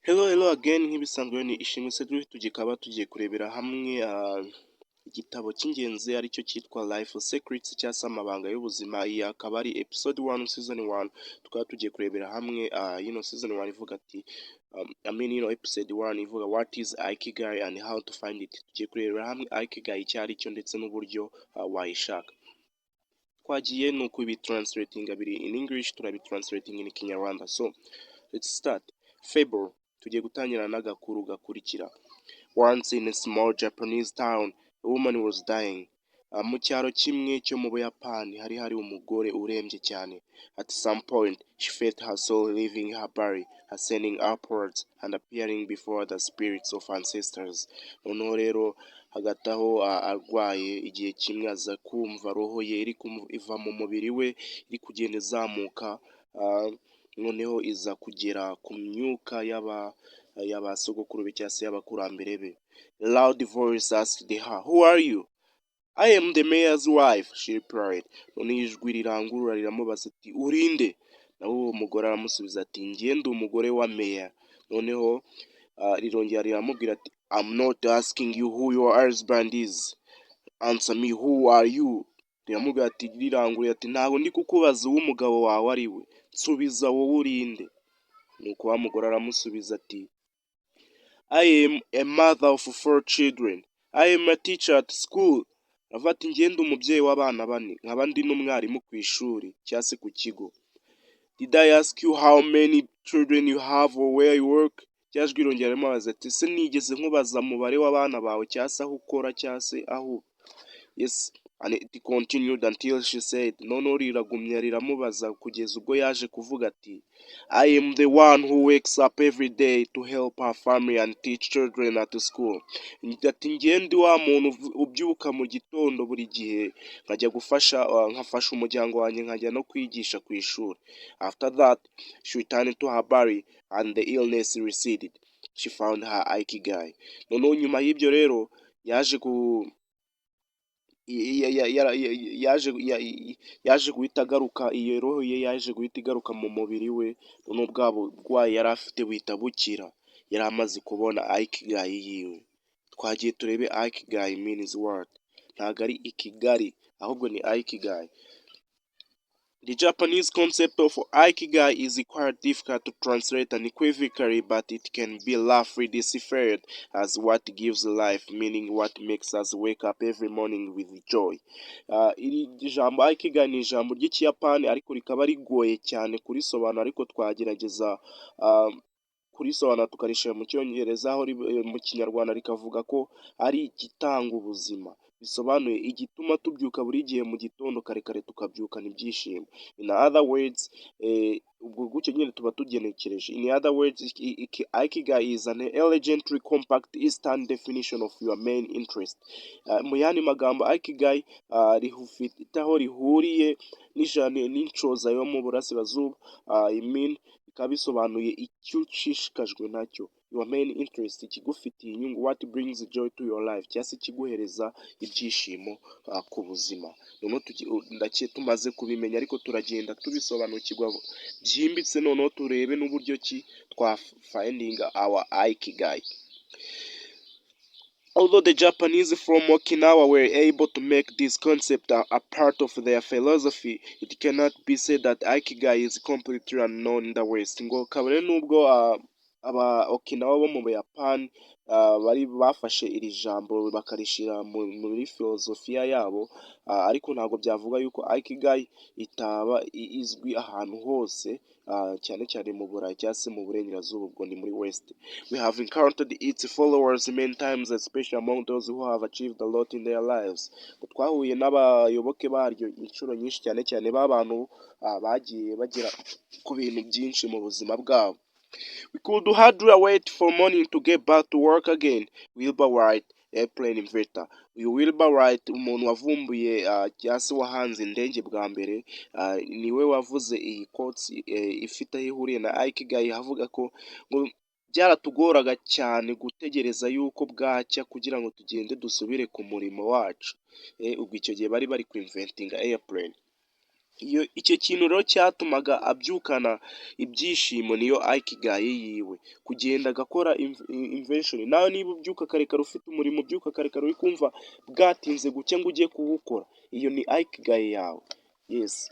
Hello, hello again. Nk'ibisanzwe ni Ishimwe Cedric, tukaba tugiye kurebera hamwe igitabo cy'ingenzi aricyo cyitwa Life Secrets cyangwa se amabanga y'ubuzima. Iyi akaba ari episode 1, season 1. Tukaba tugiye kurebera hamwe yino season 1 ivuga ati, I mean, yino episode 1 ivuga "What is Ikigai and how to find it?" Tugiye kurebera hamwe Ikigai icyo ari cyo ndetse n'uburyo wayishaka. Twagiye ni uku translating biri in English, turabi translating in Kinyarwanda. So let's start. Fable. Tugiye gutangira n'agakuru gakurikira. Once in a small Japanese town, a woman was dying. Mu cyaro kimwe cyo mu Buyapani hari umugore urembye cyane. At some point, she felt her soul leaving her body, ascending upwards and appearing before the spirits of ancestors. Noneho rero hagati aho arwaye, igihe kimwe aza kumva roho ye iri iva mu mubiri we, iri kugenda izamuka, noneho iza kugera ku myuka y'aba y'abasogokuru be cyangwa se y'abakurambere be. A loud voice asked her, "Who are you?" "I am the mayor's wife," she replied. Noneho ijwi rirangurura riramubaza ati: "Uri nde?" Nawe uwo mugore aramusubiza ati: "Njye ndi umugore wa meya." Noneho rirongera riramubwira ati: "I'm not asking you who your husband is. Answer me, who are you?" Riramubwira ati riranguruye ati: "Ntabwo ndi kukubaza uwo umugabo wawe ari we. Nsubiza, wowe uri nde?" Nuko wa mugore aramusubiza ati: "I am a mother of four children. I am a teacher at school." Aravuga ati: "Njye ndi umubyeyi w'abana bane, nkaba ndi n'umwarimu ku ishuri cyangwa se ku kigo." "Did I ask you how many children you have or where you work?" Rya jwi rirongera riramubaza ati: "Ese nigeze nkubaza umubare w'abana bawe cyangwa se aho ukora cyangwa se aho uba?" Yes, and it continued until she said, noneho riragumya riramubaza kugeza ubwo yaje kuvuga ati: "I am the one who wakes up every day to help her family and teach children at school." Ati: "Njye ndi wa muntu ubyuka mu gitondo buri gihe nkajya gufasha, nkafasha umuryango wanjye, nkajya no kwigisha ku ishuri." After that, she returned to her body and the illness receded. She found her ikigai. Noneho nyuma y'ibyo rero yaje guhita agaruka, iyo roho ye yaje guhita igaruka mu mubiri we, noneho bwa burwayi yari afite buhita bukira. Yari amaze kubona ikigai yiwe. Twagiye turebe ikigai means what. Ntabwo ari ikigali, ahubwo ni ikigai. The Japanese concept of ikigai is quite difficult to translate unequivocally, but it can be roughly deciphered as what gives life meaning, what makes us wake up every morning with joy. Iri jambo ikigai ni ijambo ry'Ikiyapani, ariko rikaba rigoye cyane kurisobanura, ariko twagerageza kurisobanura tukarishyira mu Cyongereza, aho mu Kinyarwanda rikavuga ko ari igitanga ubuzima. Bisobanuye igituma tubyuka buri gihe mu gitondo kare kare, tukabyukana ibyishimo. In other words, ubwo gutyo nyine tuba tugenekereje. In other words, ikigai is an elegantly compact Eastern definition of your main interest. Mu yandi magambo, ikigai rifite aho rihuriye n'inshoza yo mu burasirazuba, I mean, bikaba bisobanuye icyo ushishikajwe nacyo, your main interest, ikigufitiye inyungu, what brings joy to your life, cyangwa se ikiguhereza ibyishimo ku buzima. Noneho ndake tumaze kubimenya, ariko turagenda tubisobanukirwa byimbitse, noneho turebe n'uburyo ki twa finding our ikigai. Although the Japanese from Okinawa were able to make this concept a part of their philosophy, it cannot be said that Ikigai is completely unknown in the West. Ngo kabone nubwo aba Okinawa bo mu Buyapani bari bafashe iri jambo bakarishira muri filozofiya yabo, ariko ntabwo byavuga yuko Ikigai itaba izwi ahantu hose, cyane cyane mu Burayi cyangwa se mu Burengerazuba, ubwo ni muri West. We have encountered its followers many times, especially among those who have achieved a lot in their lives. Ngo twahuye n'abayoboke baryo inshuro nyinshi, cyane cyane b'abantu bagiye bagera ku bintu byinshi mu buzima bwabo. "We could hardly wait for morning to get back to work again." Wilbur Wright, airplane inventor. Uyu Wilbur Wright, umuntu wavumbuye cyangwa se wahanze indege bwa mbere, niwe wavuze iyi quotes ifite aho ihuriye na Ikigai, avuga ko ngo byaratugoraga cyane gutegereza yuko bwacya kugira ngo tugende dusubire ku murimo wacu. Ubwo icyo gihe bari bari ku inventinga airplane. Iyo icyo kintu rero cyatumaga abyukana ibyishimo, niyo ikigai yiwe, kugenda agakora invention. Nawe niba ubyuka kare kare, ufite umurimo ubyuka kare kare, uri kumva bwatinze gucya ngo ujye kuwukora, iyo ni ikigai yawe. Yes,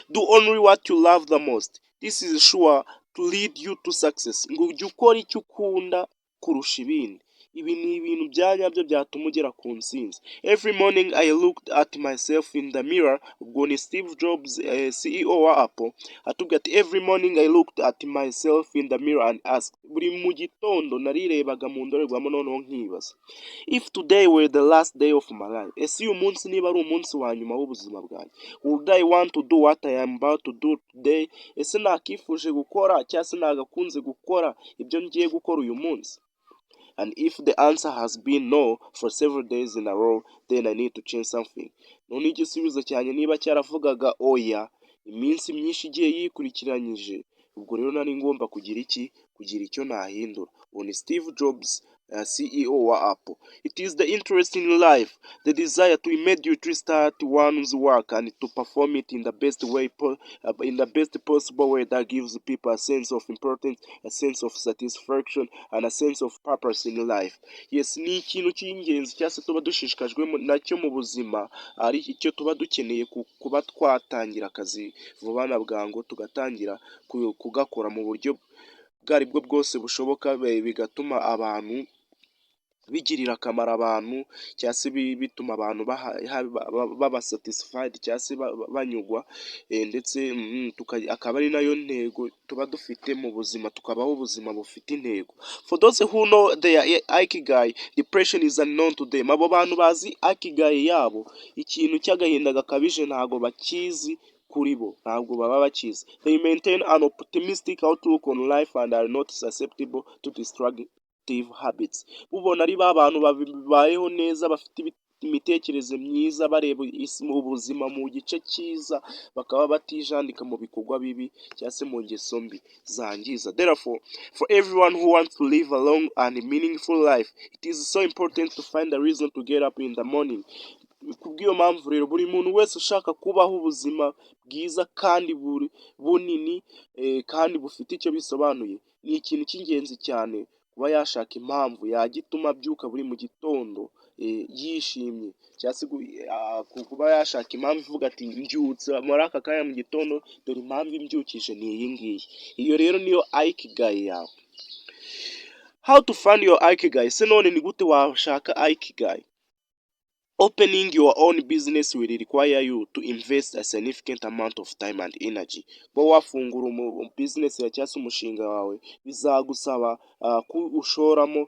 do only what you love the most. This is sure to lead you to success. Ngo ujye ukora icyo ukunda kurusha ibindi. Ibi ni ibintu bya nyabyo byatuma ugera ku ntsinzi. Every morning I looked at myself in the mirror. Ubwo ni Steve Jobs, CEO wa Apple, atubwira ati: "Every morning I looked at myself in the mirror and asked", buri mu gitondo narirebaga mu ndorerwamo noneho nkibaza, "if today were the last day of my life", ese uyu munsi niba ari umunsi wa nyuma w'ubuzima bwanjye, "would I want to do what I am about to do today?" Ese nakifuje gukora cyangwa se nagakunze gukora ibyo ngiye gukora uyu munsi? And if the answer has been no for several days in a row, then I need to change something. None igisubizo cyanjye niba cyaravugaga oya iminsi myinshi igiye yikurikiranyije, ubwo rero nari ngomba kugira iki? Kugira icyo nahindura. Uwo ni Steve Jobs, CEO wa Apple. It is the interest in life, the desire to immediately start one's work and to perform it in the best possible way that gives people a sense of importance, a sense of satisfaction and a sense of purpose in life. Yes, ni ikintu cy'ingenzi cyangwa se tuba dushishikajwe nacyo mu buzima, ari icyo tuba dukeneye kuba twatangira akazi vuba na bwangu, tugatangira kugakora mu buryo ubwo ari bwo bwose bushoboka, bigatuma abantu bigirira akamaro abantu, cyangwa se bituma abantu baba satisfied cyangwa se banyurwa, ndetse akaba ari nayo ntego tuba dufite mu buzima, tukabaho ubuzima bufite intego. For those who know their ikigai, depression is unknown to them. Abo bantu bazi ikigai yabo, ikintu cy'agahinda gakabije ntabwo bakizi kuri bo, ntabwo baba bakizi. They maintain an optimistic outlook on life and are not susceptible to destructive habits. Ubona ari ba bantu babayeho neza, bafite imitekerereze myiza, bareba ubuzima mu gice cyiza, bakaba batijandika mu bikorwa bibi cyangwa se mu ngeso mbi zangiza. Therefore, for everyone who wants to live a long and meaningful life, it is so important to find a reason to get up in the morning. Kubw'iyo mpamvu rero, buri muntu wese ushaka kubaho ubuzima bwiza kandi bunini kandi bufite icyo bisobanuye, ni ikintu cy'ingenzi cyane kuba yashaka impamvu yajya ituma abyuka buri mu gitondo yishimye, cyangwa se kuba yashaka impamvu ivuga ati: "Mbyutse muri aka kanya mu gitondo, dore impamvu imbyukije ni iyi ngiyi." Iyo rero niyo ikigai yawe. How to find your ikigai? Se none ni gute washaka ikigai? Opening your own business will require you to invest a significant amount of time and energy. Kuba wafungura business yawe cyangwa se umushinga wawe bizagusaba ko ushoramo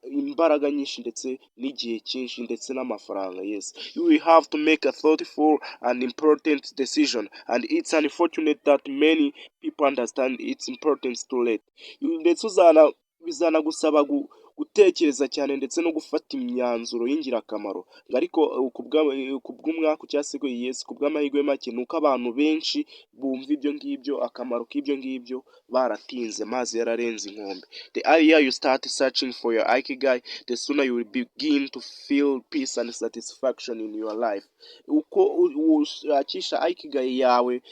imbaraga nyinshi ndetse n'igihe cyinshi ndetse n'amafaranga. Yes, you will have to make a thoughtful and important decision, and it's unfortunate that many people understand its importance too late. Ndetse uzana bizanagusaba gutekereza cyane ndetse no gufata imyanzuro y'ingirakamaro, ariko ku bw'umwaku cyangwa se, yes, ku bw'amahirwe make ni uko abantu benshi bumva ibyo ngibyo, akamaro k'ibyo ngibyo, baratinze, amazi yararenze inkombe. The earlier you start searching for your ikigai, the sooner you will begin to feel peace and satisfaction in your life. Uko ushakisha ikigai yawe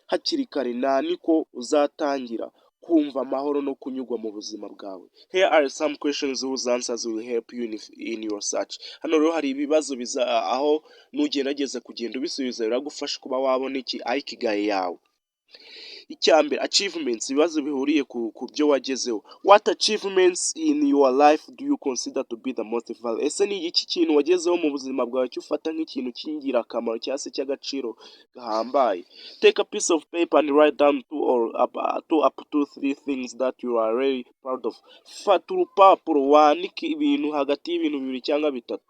hakiri kare, nta niko uzatangira kumva amahoro no kunyurwa mu buzima bwawe. Here are some questions whose answers will help you in your search. Hano rero hari ibibazo biza aho nugerageza kugenda ubisubiza biragufasha kuba wabona iki ikigai yawe. Icya mbere, achievements, ibibazo bihuriye ku byo wagezeho. What achievements in your life do you consider to be the most valuable? Ese ni iki kintu wagezeho mu buzima bwawe cyo ufata nk'ikintu cy'ingirakamaro cyangwa se cy'agaciro gahambaye? Take a piece of paper and write down two or up, two up to three things that you are really proud of. Fata urupapuro wandike ibintu hagati y'ibintu bibiri cyangwa bitatu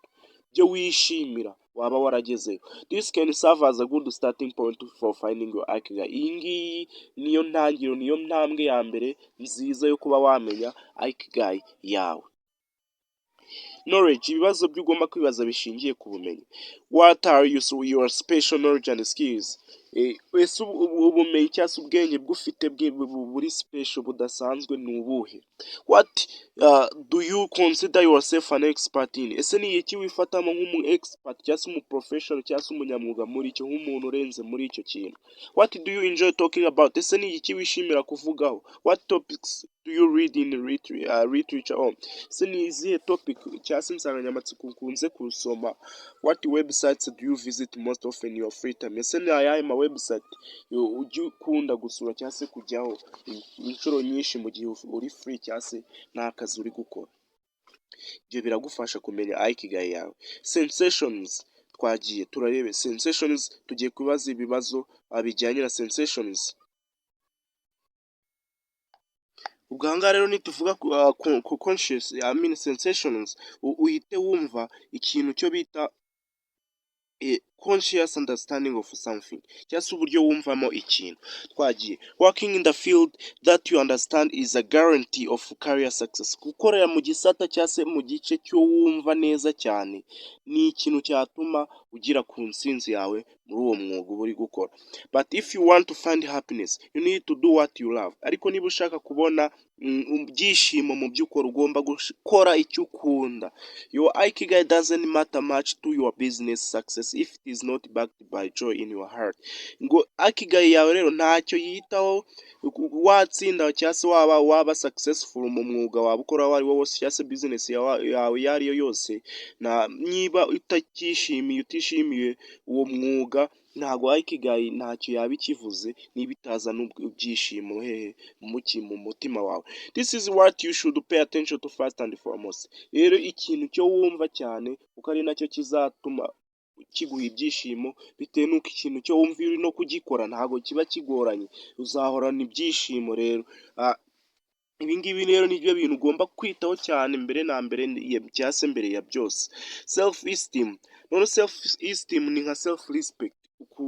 byo wishimira waba waragezeho. This can serve as a good starting point for finding your ikigai. Iyi ngiyi niyo ntangiriro, niyo ntambwe ya mbere nziza yo kuba wamenya ikigai yawe. Knowledge, ibibazo byo ugomba kwibaza bishingiye ku bumenyi. What are your special knowledge and skills? Ese ubumenyi cyangwa se ubwenge bw'ufite buri special, budasanzwe, ni ubuhe? What do you consider yourself an expert in? Ese ni iki wifatamo nk'umu expert cyangwa se umu professional cyangwa se umunyamwuga muri icyo, nk'umuntu urenze muri icyo kintu? What do you enjoy talking about? Ese ni iki wishimira kuvugaho? What topics do you read in literature on? Ese ni izihe topic cyangwa se insanganyamatsiko ukunze gusoma? What websites do you visit most often in your free time? Ese ni ayahe ma website ujya ukunda gusura cyangwa se kujyaho inshuro nyinshi mu gihe uri free cyangwa se nta kazi uri gukora? Ibyo biragufasha kumenya ikigai yawe. Sensations, twagiye turarebe sensations. Tugiye kubaza ibibazo bijyanye na sensations. Ubwo aha ngaha rero nituvuga ku conscious, I mean sensations, uhite wumva ikintu cyo bita conscious understanding of something cyangwa se uburyo wumvamo ikintu. Twagiye. Working in the field that you understand is a guarantee of career success. Gukorera mu gisata cyangwa se mu gice cyo wumva neza cyane ni ikintu cyatuma ugera ku ntsinzi yawe muri uwo mwuga uba uri gukora. But if you want to find happiness, you need to do what you love. Ariko niba ushaka kubona ibyishimo mu byo ukora, ugomba gukora icyo ukunda. Your ikigai doesn't matter much to your business success if it is not backed by joy in your heart. Ngo ikigai yawe rero ntacyo yitaho watsinda cyangwa se waba successful mu mwuga waba ukora uwo ari wo wose cyangwa se business yawe iyo ari yo yose, niba utacyishimiye, utishimiye uwo mwuga, ntabwo ikigai ntacyo yaba ikivuze niba itazana ibyishimo hehe? Mu mutima wawe. This is what you should pay attention to first and foremost. Rero ikintu cyo wumva cyane, kuko ari nacyo kizatuma kiguha ibyishimo, bitewe n'uko ikintu cyo wumva iyo uri no kugikora ntabwo kiba kigoranye, uzahorana ibyishimo. Rero ibi ngibi rero nibyo bintu ugomba kwitaho cyane mbere na mbere cyangwa se mbere ya byose. Self esteem none, self esteem ni nka self respect, uko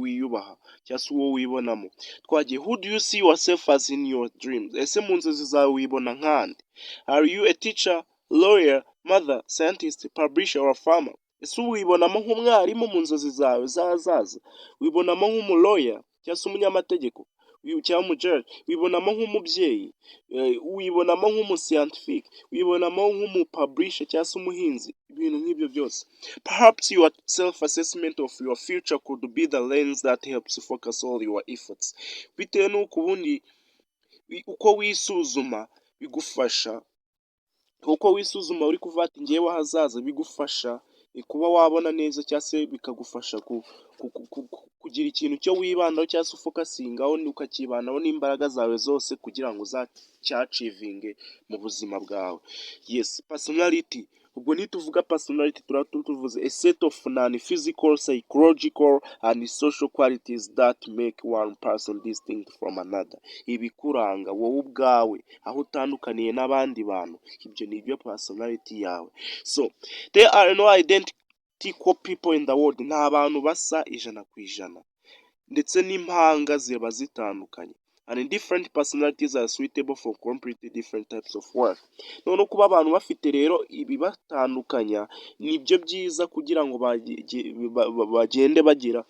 wiyubaha cyangwa se uwo wibonamo. Twagiye. Who do you see yourself as in your dreams? Ese mu nzozi zawe wibona nkande? Are you a teacher, lawyer, mother, scientist, publisher or farmer? Ese wibonamo nk'umwarimu mu nzozi zawe z'ahazaza? Wibonamo nk'umulawyer cyangwa se umunyamategeko cyangwa umujudge? Wibonamo nk'umubyeyi? Wibonamo nk'umuscientifique? Wibonamo nk'umupublisher cyangwa se umuhinzi? Ibintu nk'ibyo byose. Perhaps your self assessment of your future could be the lens that helps focus all your efforts. Bitewe n'uko ubundi uko wisuzuma bigufasha, uko wisuzuma uri kuvuga ati "Ngewe ahazaza", bigufasha kuba wabona neza cyangwa se bikagufasha kugira ikintu cyo wibandaho cyangwa se ufocusingaho, ukakibandaho n'imbaraga zawe zose kugira ngo uzacyachievinge mu buzima bwawe. Yes, personality. Ubwo nituvuga personality turaba tuvuze a set of non-physical, psychological and social qualities that make one person distinct from another. Ibikuranga wowe ubwawe, aho utandukaniye n'abandi bantu, ibyo ni byo personality yawe. So there are no identical people in the world. Nta bantu basa 100%, ndetse n'impanga ziba zitandukanye, and different personalities are suitable for completely different types of work. Noneho kuba abantu bafite rero ibibatandukanya nibyo byiza kugira ngo bagende bagira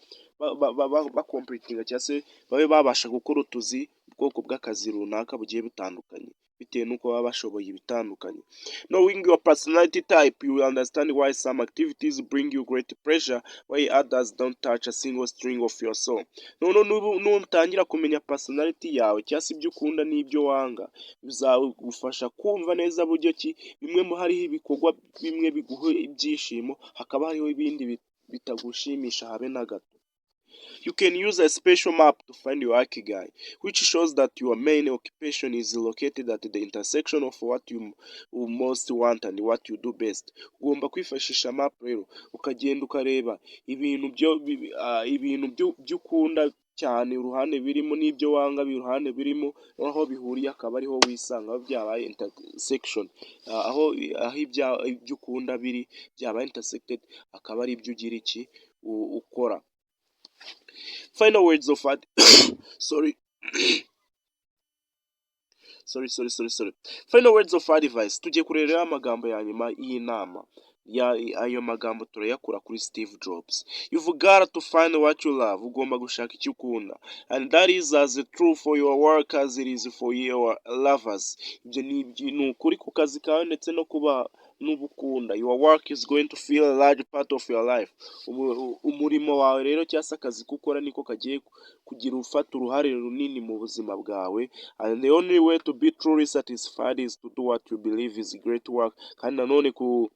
bacompletinga cyangwa se babe babasha gukora utuzi, ubwoko bw'akazi runaka bugiye butandukanye, bitewe n'uko baba bashoboye ibitandukanye. Knowing your personality type, you will understand why some activities bring you great pleasure while others don't touch a single string of your soul. Noneho nutangira kumenya personality yawe cyangwa se ibyo ukunda n'ibyo wanga, bizagufasha kumva neza buryo ki bimwe mu hariho ibikorwa bimwe biguha ibyishimo, hakaba hariho ibindi bitagushimisha habe na gato. You can use a special map to find your ikigai, which shows that your main occupation is located at the intersection of what you most want and what you do best. Ugomba kwifashisha map rero, ukagenda ukareba ibintu byo ukunda cyane uruhande birimo, n'ibyo wanga iruhande birimo, aho bihuriye akaba ariho wisanga, aho byabaye intersection, aho ibyo ukunda biri byabaye intersected, akaba ari ibyo ugira iki ukora. Final words of sorry, sorry, sorry, sorry, sorry. Final words of advice. Tugiye kureba amagambo ya nyuma y'inama. Ayo magambo turayakura kuri Steve Jobs. You've got to find what you love. Ugomba gushaka icyo ukunda. And that is as true for your work as it is for your lovers. Ibyo ni ukuri ku kazi kawe ndetse no kuba n'ubukunda. Your work is going to fill a large part of your life. Umurimo wawe rero cyangwa se akazi ko ukora niko kagiye kugira ufata uruhare runini mu buzima bwawe. And the only way to be truly satisfied is to do what you believe is great work. Kandi nanone ku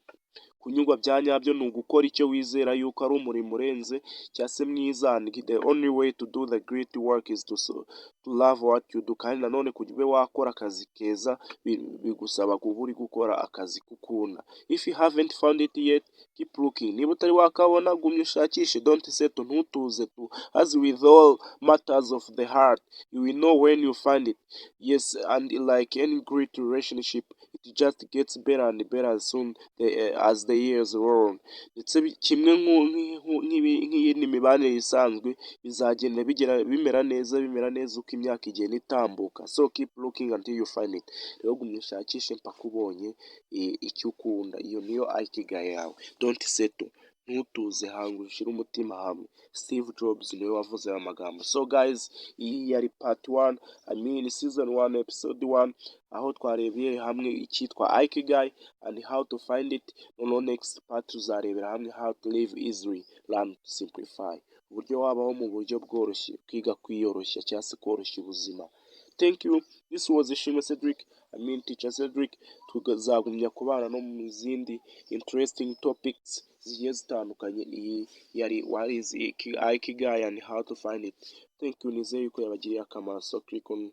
kunyurwa bya nyabyo ni ugukora icyo wizera yuko ari umurimo urenze cyangwa se mwiza. And the only way to do the great work is to love what you do. Kandi nanone kugira ube wakora akazi keza bigusaba kuba uri gukora akazi kukunda. If you haven't found it yet, keep looking. Niba utari wakabona, gumya ushakishe. Don't settle, ntutuze tu. As with all matters of the heart, you will know when you find it. Yes, and like any great relationship, it just gets better and better as the years roll on. Ndetse kimwe nk'iyindi mibanire isanzwe, bizagenda bigera bimera neza, bimera neza uko imyaka igenda itambuka. So keep looking until you find it. Rero gumya ushakishe mpaka ubonye icyo ukunda. Iyo niyo ikigai yawe. Don't settle, ntutuze, hanga ushyire umutima hamwe. Steve Jobs niwe wavuze aya magambo. So guys, iyi yari part 1, I mean season 1 episode 1, aho twarebeye hamwe icyitwa ikigai and how to find it. Noneho next part tuzarebera hamwe how to live easily, learn to simplify, uburyo wabaho mu buryo bworoshye, kwiga kwiyoroshya cyangwa se koroshya ubuzima. Thank you. This was Ishimwe Cedric, I mean Teacher Cedric. Tuzagumya kubana no mu zindi interesting topics zigiye zitandukanye. Iyi yari what is ikigai and how to find it. Thank you. Nizeye yuko yabagiriye akamaro. So click on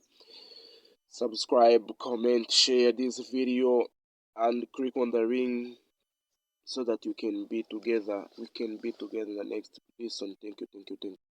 subscribe, comment, share this video and click on the ring so that you can be together, we can be together in the next lesson. Thank you, thank you, thank you.